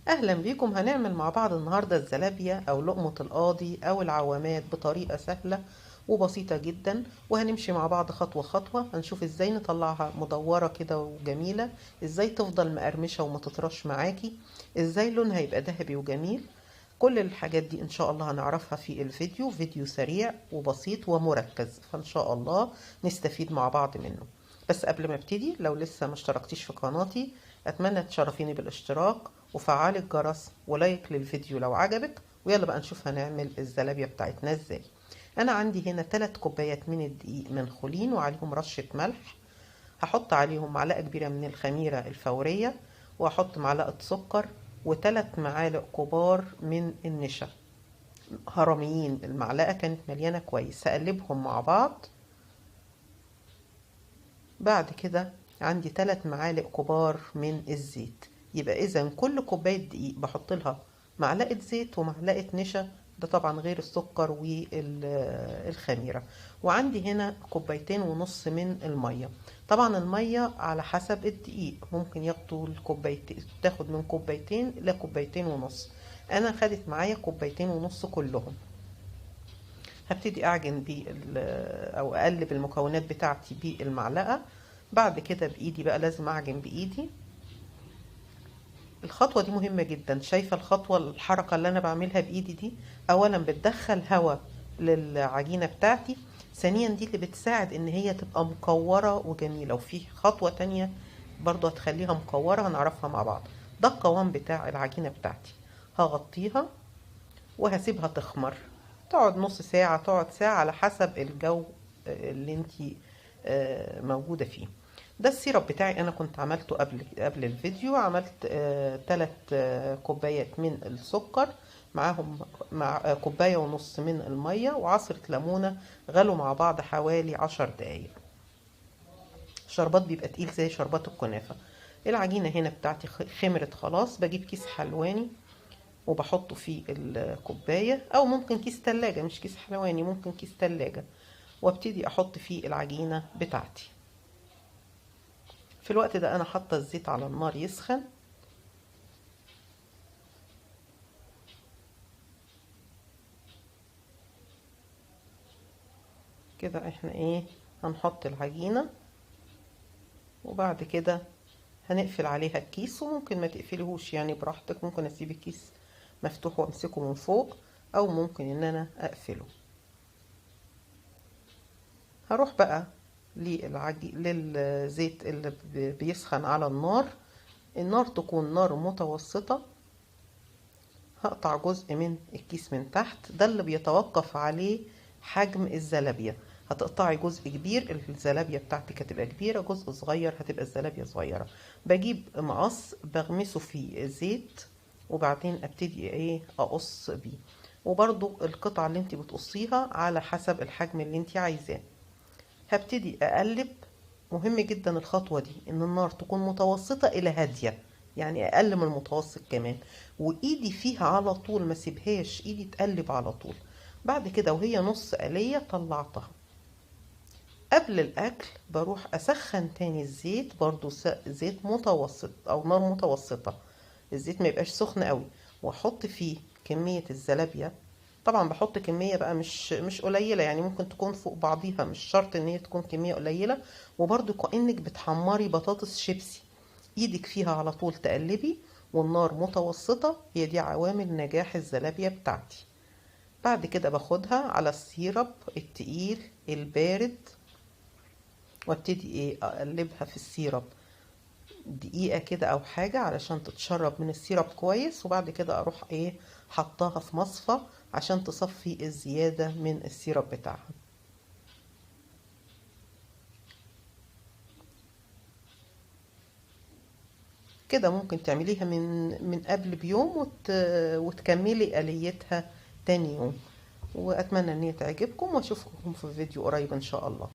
اهلا بيكم. هنعمل مع بعض النهارده الزلابية او لقمة القاضي او العوامات بطريقة سهلة وبسيطة جدا، وهنمشي مع بعض خطوة خطوة. هنشوف ازاي نطلعها مدورة كده وجميلة، ازاي تفضل مقرمشة وما تطرش معاكي، ازاي لونها يبقى ذهبي وجميل. كل الحاجات دي ان شاء الله هنعرفها في الفيديو، فيديو سريع وبسيط ومركز، فان شاء الله نستفيد مع بعض منه. بس قبل ما ابتدي، لو لسه ما اشتركتيش في قناتي اتمنى تشرفيني بالاشتراك وفعلي الجرس ولايك للفيديو لو عجبك. ويلا بقى نشوف هنعمل الزلابية بتاعتنا ازاي. انا عندي هنا 3 كوبايات من الدقيق منخولين وعليهم رشة ملح. هحط عليهم معلقة كبيرة من الخميرة الفورية، وهحط معلقة سكر، و3 معالق كبار من النشا هرميين، المعلقة كانت مليانة كويس. هقلبهم مع بعض. بعد كده عندي 3 معالق كبار من الزيت، يبقى اذا كل كوباية دقيق بحط لها معلقة زيت ومعلقة نشا، ده طبعا غير السكر والخميرة. وعندي هنا 2.5 كوباية من المية. طبعا المية على حسب الدقيق، ممكن ياخدوا الكوبايتين، تاخد من 2 ل 2.5 كوباية. انا خدت معايا 2.5 كوباية كلهم. هبتدي اعجن بال او اقلب المكونات بتاعتي بالمعلقة. بعد كده بايدي بقى، لازم اعجن بايدي. الخطوة دي مهمة جدا. شايفة الخطوة، الحركة اللي انا بعملها بايدي دي، اولا بتدخل هواء للعجينة بتاعتي، ثانيا دي اللي بتساعد ان هي تبقى مكورة وجميلة. وفي خطوة تانية برضو هتخليها مكورة هنعرفها مع بعض. ده القوام بتاع العجينة بتاعتي. هغطيها وهسيبها تخمر، تقعد نص ساعة، تقعد ساعة على حسب الجو اللي انتي موجودة فيه. ده ال syrup بتاعي، انا كنت عملته قبل الفيديو. عملت 3 كوبايات من السكر، معاهم مع 1.5 كوباية من المية وعصرة ليمونة، غلوا مع بعض حوالي 10 دقايق. الشربات بيبقى تقيل زي شربات الكنافة. العجينة هنا بتاعتي خمرت خلاص. بجيب كيس حلواني وبحطه في الكوباية، او ممكن كيس تلاجة، مش كيس حلواني، ممكن كيس تلاجة، وابتدي احط فيه العجينة بتاعتي. في الوقت ده انا حاطه الزيت على النار يسخن. كده احنا هنحط العجينة، وبعد كده هنقفل عليها الكيس، وممكن ما تقفليهوش يعني براحتك، ممكن اسيب الكيس مفتوح وامسكه من فوق، او ممكن ان انا اقفله. هروح بقى للزيت اللي بيسخن على النار. النار تكون نار متوسطة. هقطع جزء من الكيس من تحت، ده اللي بيتوقف عليه حجم الزلابية. هتقطعي جزء كبير الزلابية بتاعتك هتبقى كبيرة، جزء صغير هتبقى الزلابية صغيرة. بجيب مقص بغمسه في زيت، وبعدين ابتدي اقص بيه. وبرضو القطعة اللي انت بتقصيها على حسب الحجم اللي انت عايزاه. هبتدي اقلب. مهم جدا الخطوة دي، ان النار تكون متوسطة الى هادية، يعني اقل من المتوسط كمان، وايدي فيها على طول، ما سيبهاش، ايدي تقلب على طول. بعد كده وهي نص قلية طلعتها. قبل الاكل بروح اسخن تاني الزيت، برضو زيت متوسط او نار متوسطة، الزيت ما يبقاش سخن قوي، واحط فيه كمية الزلابية. طبعا بحط كمية بقى مش قليلة، يعني ممكن تكون فوق بعضيها، مش شرط ان هي تكون كمية قليلة. وبرضو كأنك بتحمري بطاطس شيبسي، ايدك فيها على طول تقلبي، والنار متوسطة. هي دي عوامل نجاح الزلابية بتاعتي. بعد كده باخدها على ال syrup التقيل البارد، وابتدي اقلبها في ال syrup دقيقة كده او حاجة علشان تتشرب من ال syrup كويس. وبعد كده اروح حطاها في مصفى عشان تصفي الزيادة من ال syrup بتاعها. كده ممكن تعمليها من قبل بيوم وتكملي آليتها تاني يوم. واتمنى ان هي تعجبكم، واشوفكم في فيديو قريب ان شاء الله.